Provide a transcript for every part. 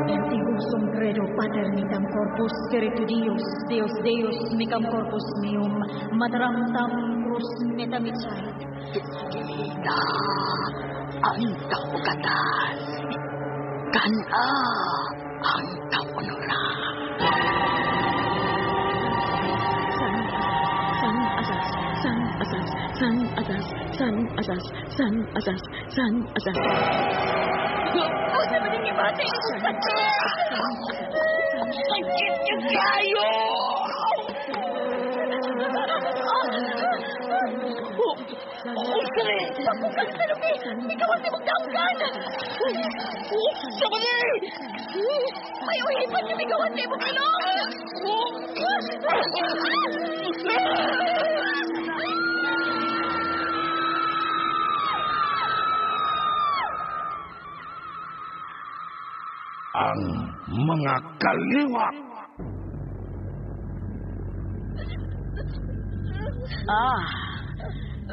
Antigusum credo paternitam corpus spiritu Dios, Deus Deus micam corpus meum, mataram tam crus metamitsait. Kita ang kaugatan. Kana ang kaunuran. San, san, asas, san, asas, san, asas, san, asas, san, asas, san, asas. Usa man ang ibate imong sakit! Sakit niyo kayo! Usre! Pagkukang sa lupi! Ikaw ang imong danggan! Usa ba ni? May uhipan nga migawan sa imong ilong! Ang mga kaliwat. Ah,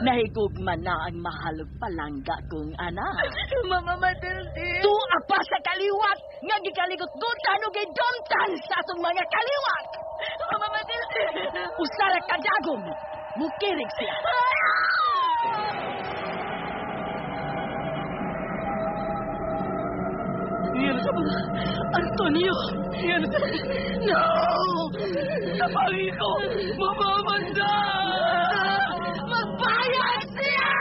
nahigugma na ang mahalog palangga kong anak. Mama Matilde! Tuwa pa sa kaliwat nga gikaligot-gutan ug gidumtan sa atong mga kaliwat. Mama Matilde! Usara ka dagom, mukirig siya. Antonio! No! Tapangi ko! Mamamanda! Magbayad siya!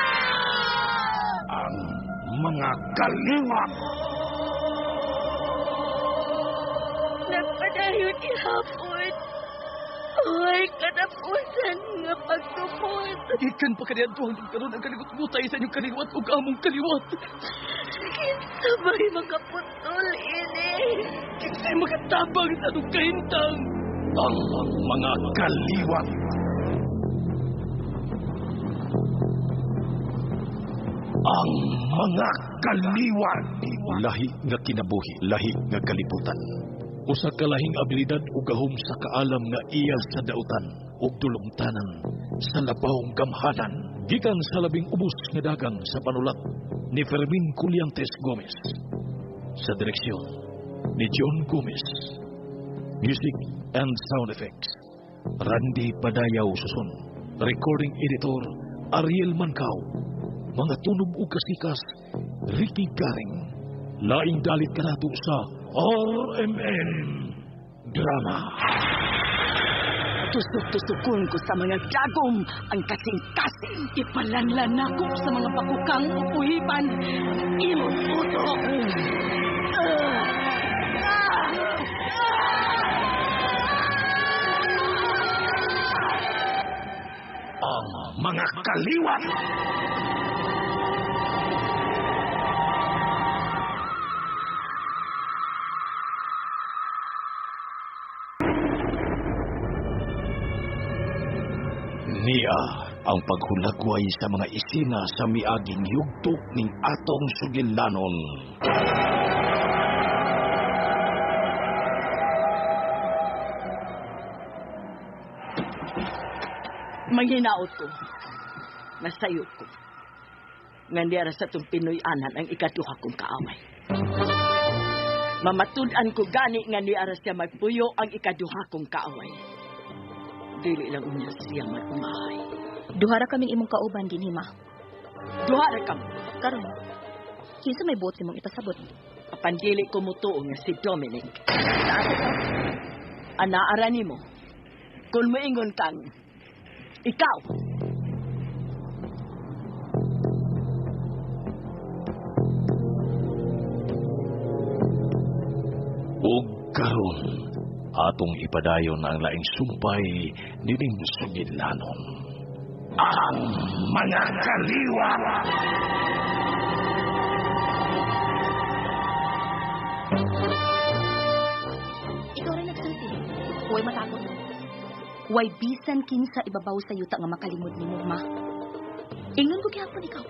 Ang mga kaliwat. Nagpadayon ihapon. Uy, katapusan nga pagtupod. Gikan pa kaniadto hangtod karon ang kaligot-gutay sa inyong kaliwat ug among kaliwat. Kinsa ba'y makaputol ini? Kinsay makatabang sa atong kahintang. Ang mga kaliwat. Ang mga kaliwat. Lahi nga kinabuhi, lahi nga kalibutan. Usa ka lahing abilidad ug gahom sa kaalam nga iya sa dautan ug dulungtanan sa labawng gamhanan. Gikan sa labing ubos nga dagang sa panulat ni Fermin Culiantes Gomez. Sa direksyon ni John Gomez. Music and sound effects, Randy Padayaw Susun. Recording editor, Ariel Mancao. Mga tunog ug kasikas, Ricky Garing. Laing dalit kanato sa RMN Drama. Tusok-tusokon ko sa mga dagom ang kasing-kasing. Ipalanlan nako sa mga bakukang upuhipan. Imong utok. Ang mga kaliwat. Niya ang paghulagway sa mga isina sa miaging yugto ning atong sugilanon. Manghinaot ko. Nasayo ko. Nga niara sa itong Pinoy-anan ang ikaduha kong kaaway. Mamatud-an ko gani nga niara siya magpuyo ang ikaduha kong kaaway. Dili lang unya siya mag-umahay. Duhara kaming imong kauban din, Hima. Duha ra kamo. Karon, kinsa may buot nimong ipasabot? Apan dili ko mutuo nga si Dominic. Anaara nimo. Kung moingon kang ikaw. Ug karon atong ipadayon ang laing sumpay nining sugilanon. Ang mga kaliwat. Ikaw rin nagsulti. Huwag matakot. Way bisan kinsa ibabaw sa yuta nga makalimod nimo, ma. Ingon ko gihapon ikaw.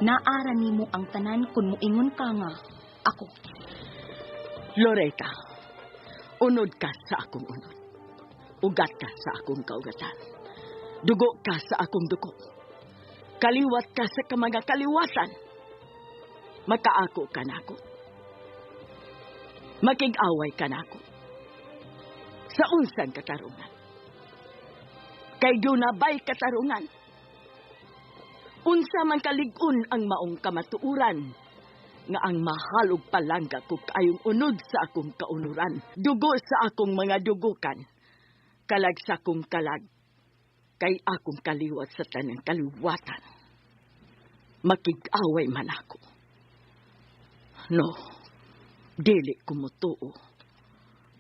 Naara nimo ang tanan kun moingon ka nga ako. Loreta, unod ka sa akong unod. Ugat ka sa akong kaugatan. Dugo ka sa akong dugo. Kaliwat ka sa mga kaliwatan. Makaako ka nako. Makig-away ka na ako. Sa unsang katarungan. Kay dunabay katarungan. Unsa man kalig-on ang maong kamatuoran nga ang mahal og palangga ko kaayong unod sa akong kaunuran, dugo sa akong mga dugukan, kalag sa akong kalag, kay akong kaliwat sa tanang kaliwatan. Makig-away man ako. No, dili ko motuo.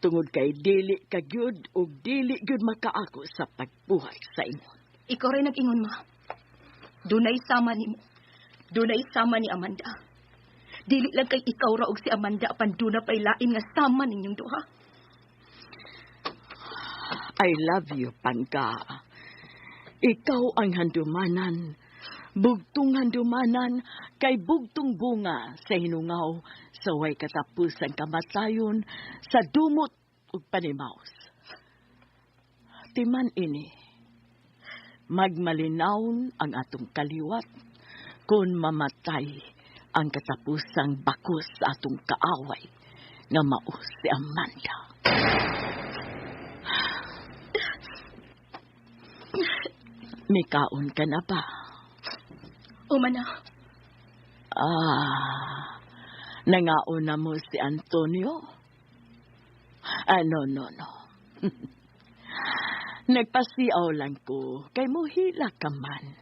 Tungod kay dili ka gyud og dili gyud makaako sa pagbuhat sa ingon. Ikaw rin nag-ingon, ma. Dunay sama nimo. Dunay sama ni Amanda. Dili lang kay ikaw ra og si Amanda apan duna pay lain nga sama ninyong duha. I love you, Pangga. Ikaw ang handumanan. Bugtong handumanan kay bugtong bunga sa hinungaw sa way katapusan kamatayon sa dumot ug panimaos. Timan ini, magmalinawon ang atong kaliwat kung mamatay ang katapusang bakos sa atong kaaway nga mao si Amanda. Mikaon ka na ba? Uma na. Ah, nangaon na mo si Antonio? Ah, no, no, no. Nagpasiaw lang ko, kay muhila ka man.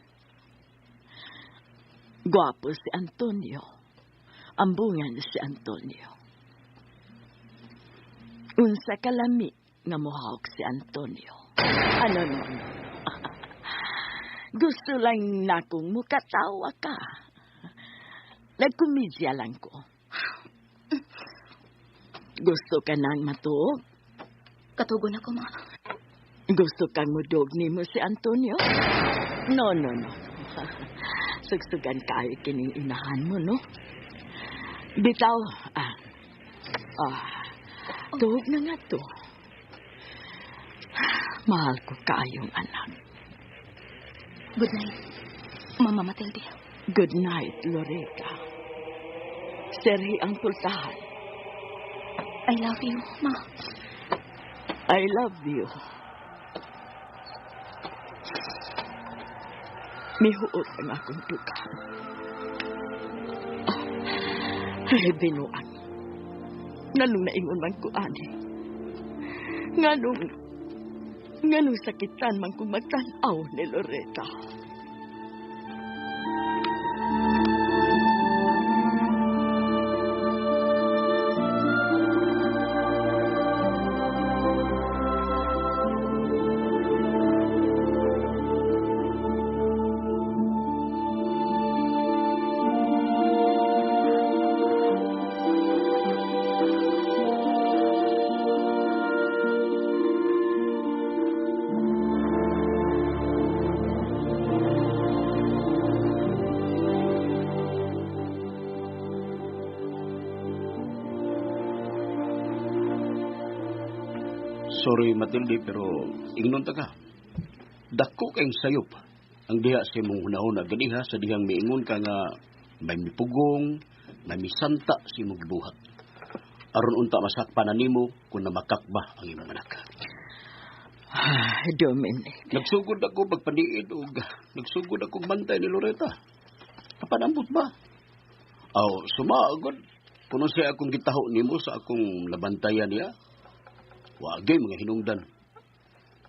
Gwapo si Antonio. Ambungan si Antonio. Unsa kalami nga muhawak si Antonio. Ano, no, no. Gusto lang nakong mukatawa ka. Nagkomedya lang ko. Gusto ka nang matuog? Katugon ako, ma. Gusto kang mudog nimo si Antonio? No, no, no. Sugsugan kayo kining inahan mo, no? Bitaw, tuog na nga to. Mahal ko kaayong anak. Good night, Mama Matilde. Good night, Loretta. Serhi ang pultahan. I love you, Ma. I love you. Mihuot ang akong dugang. Ay, binuang. Nganong naingon man ko, ani. Nganong sakitan man kong magtanaw ni Loretta. Sorry, Matilde, pero ingnon ta ka. Dako kayong sayop ang diha sa imong hunahuna ganiha sa dihang miingon ka nga may mipugong, may misanta sa imong gibuhat. Aron unta masakpan na nimo kung namakakba ang imong anak. Dominic. Nagsugod ako pagpaniid og nagsugod ako bantay ni Loretta. Kapanambot ba? Aw, sumagod. Kuno siya akong gitaho nimo sa akong nabantayan niya. Wagay mga hinungdan.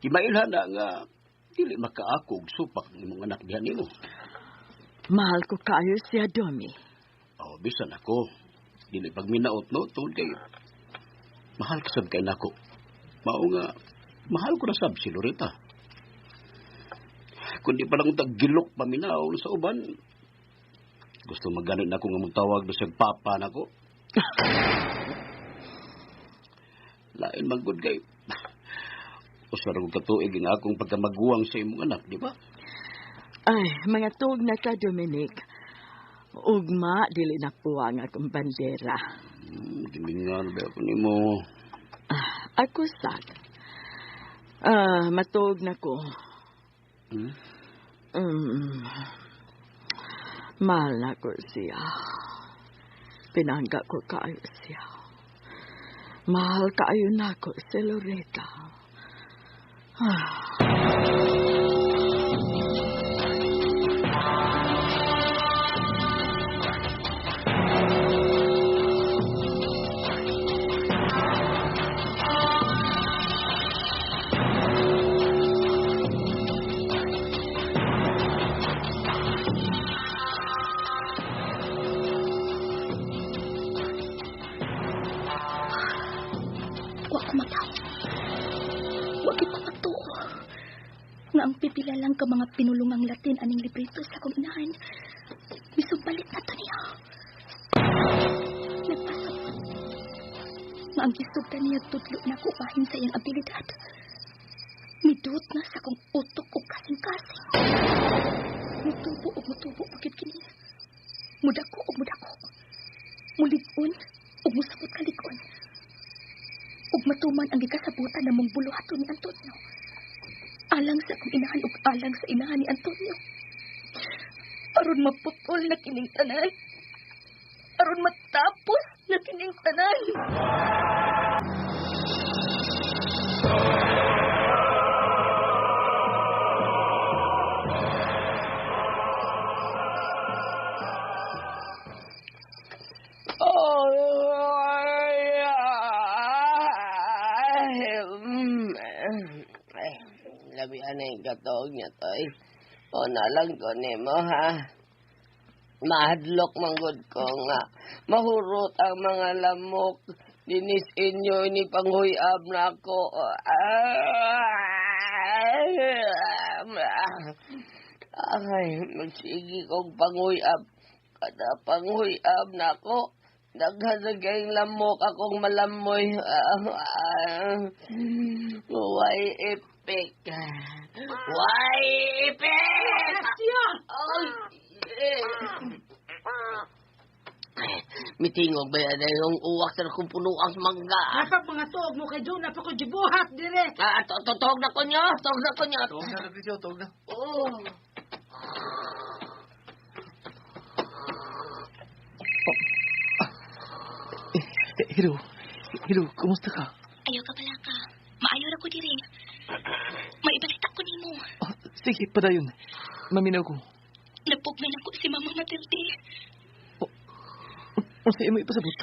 Kimailhan na nga dili makaako og supak ng imong anak diha nimo. Mahal ko kaayo siya, Domi. Oh, bisan ako. Dili pagminaot no, tungod kay mahal ka sab kay nako. Mao nga mahal ko na sab si Loretta. Kundi pa lang tag gilok paminaw sa uban. Gusto magganit nako nga mutawag do sa papa nako. Lain magud kay usa ra katuig ang akong pagkamaguwang sa imong anak, di ba? Ay, mga tuog na ka, Dominic. Ugma, dili na po ang akong bandera. Gimingan ba ako nimo? Ako sad. Matuog na ko. Hmm? Mahal na ko siya. Pinangga ko kaayo siya. Mahal kaayo nako si Loretta. Wa ko mataw. Wa gyud ko matuo. Nga ang pipila lang ka mga pinulungang Latin aning librito sa akong inahan. Misumbalik na to niya. Nagpasabot. Nga ang gisugdan niya tudlo na ko bahin sa iyang abilidad. Miduot na sa akong utok o kasing-kasing. Mutubo o mutubo pagit kini. Mudako o mudako. Mulig-on o musabot kalig-on. Ug matuman ang gikasabutan na mong buluhaton ni Antonio. Alang sa akong inahan ug alang sa inahan ni Antonio. Aron maputol na kining tanan. Aron matapos na kining tanan. Labi anay katog niya toy. O nalang ko nimo ha. Mahadlok manggod ko nga. Mahurot ang mga lamok. Dinis inyo ini panghuyab na ako. Ay, magsigi kong panghuyab. Kada panghuyab na ako. Daghan sa kayong lamok akong malamoy. Why epic? Why epic? Ay, eh. Mitingog ba yan yung uwak sa kung puno ang mangga? Kapag mga tuog mo kay Juna, pa ko jibuhat dire. Tuog na ko niyo, tuog na ko niyo. Tuog na, Lucio, tuog na. Oh. Hello, hello, kumusta ka? Ayaw ka pala ka. Maayo ra ko diri. Maibalita ko nimo. Oh, sige, padayon. Maminaw ko. Napugnan ako si Mama Matilde. Unsa imo ipasabot?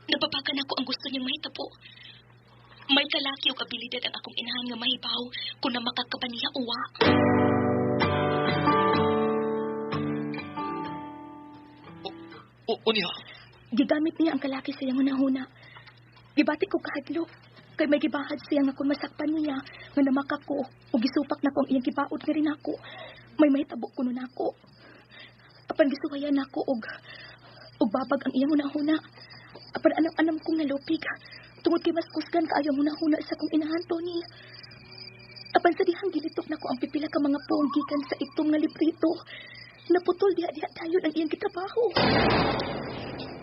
Napapakan ako ang gusto niyang mahitabo. May kalaki og abilidad ang akong inahan nga mahibaw kung na makakaban niya uwa. Unya. Gigamit niya ang kalaki sa iyang hunahuna. Gibati ko kahadlok. Kay may gibahad siya nga kung masakpan niya nga namaka ko o gisupak na ko ang iyang gibaod nga rin ako. May mahitabo kuno nako. Apan gisuwayan nako og babag ang iyang hunahuna. Apan anam-anam kong nalupig. Tungod kay mas kusgan kaayo ang hunahuna sa kong inahan, Tony. Apan sa dihang gilitok nako ang pipila ka mga puong gikan sa itom nga librito. Naputol diha-diha dayon ang iyang gitrabaho.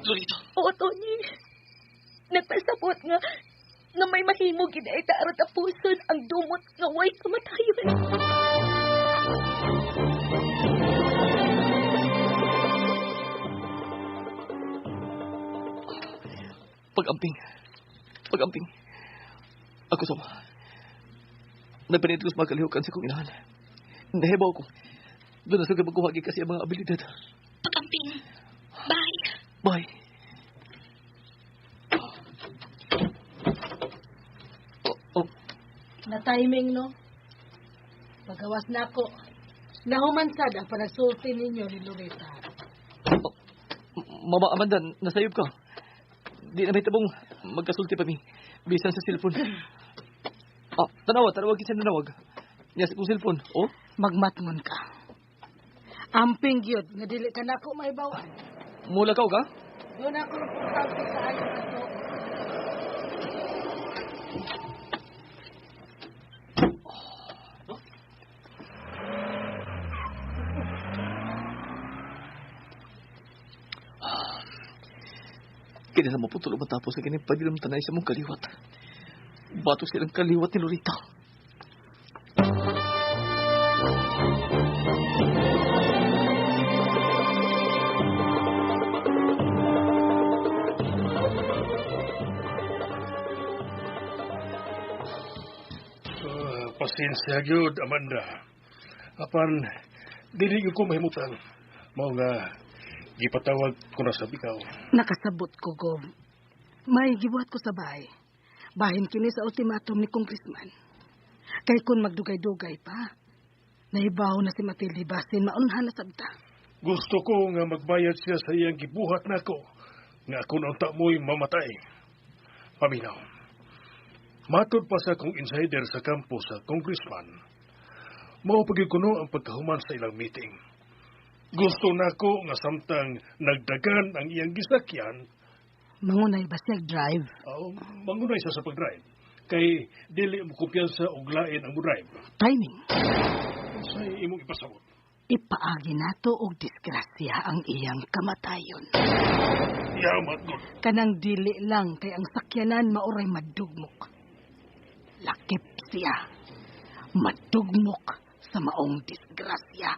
Lolita. Oo, Tony. Nagpasabot nga may mahimo gid ay aron tapuson ang dumot nga way kamatayon. Pag-amping. Pag-amping. Ako sama. Nagpanit ko sa mga kalihukan sa kong inahan. Nahibaw ko. Doon na sa magkuhagi kasi ang mga abilidad. Pag-amping. Bye. Bye. Oh. Na timing, no? Pagawas na ako. Nahumansad ang panasulti ninyo ni Loretta. Oh, Mama Amanda, nasayop ka. Di na may tabong magkasulti pa mi. Bisan sa cellphone. Ah, tanawa kinsa nanawag. Niya sa kong cellphone. Oh? Magmatngon ka. Amping gyud nga dili ka nako maibawan. Mula ka ka? Doon ako importante sa ayong kato. Kaya na maputol o matapos sa ganyan pagilom tanay sa mong kaliwat. Batok silang kaliwat ni Lorita. Pagpasensya gyud, Amanda. Apan dili gyud ko mahimutan. Mao nga gipatawag ko na sa ikaw. Nakasabot ko, Gov. May gibuhat ko sa bahay. Bahin kini sa ultimatum ni Congressman. Kay kung magdugay-dugay pa, nahibaw na si Matilde basin maunhan na sabta. Gusto ko nga magbayad siya sa iyang gibuhat nako nga kung unta mo'y mamatay. Paminaw. Matod pa sa akong insider sa kampo sa congressman, mao pagid kuno ang pagkahuman sa ilang meeting. Gusto nako nga samtang nagdagan ang iyang gisakyan, Mangunay ba siya drive? Mangunay siya sa pag-drive. Kay dili mo kumpiyansa og lain ang mo-drive. Timing. Unsay imong ipasabot? Ipaagi nato og disgrasya ang iyang kamatayon. Yamat gud. Kanang dili lang kay ang sakyanan maoray madugmok. Lakip siya. Madugmok sa maong disgrasya.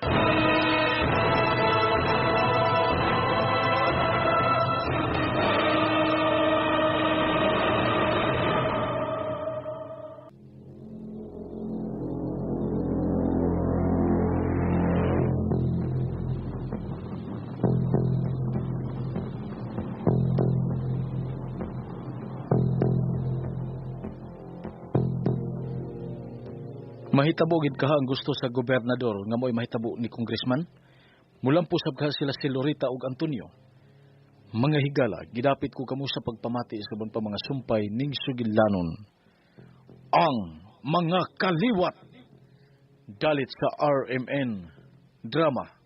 Mahitabo gid kaha ang gusto sa gobernador nga mo'y mahitabo ni congressman. Mulampo sab kaha sila si Loretta ug Antonio. Mga higala, gidapit ko kamo sa pagpamati sa uban pa mga sumpay ning sugilanon. Ang mga kaliwat dalit sa RMN Drama.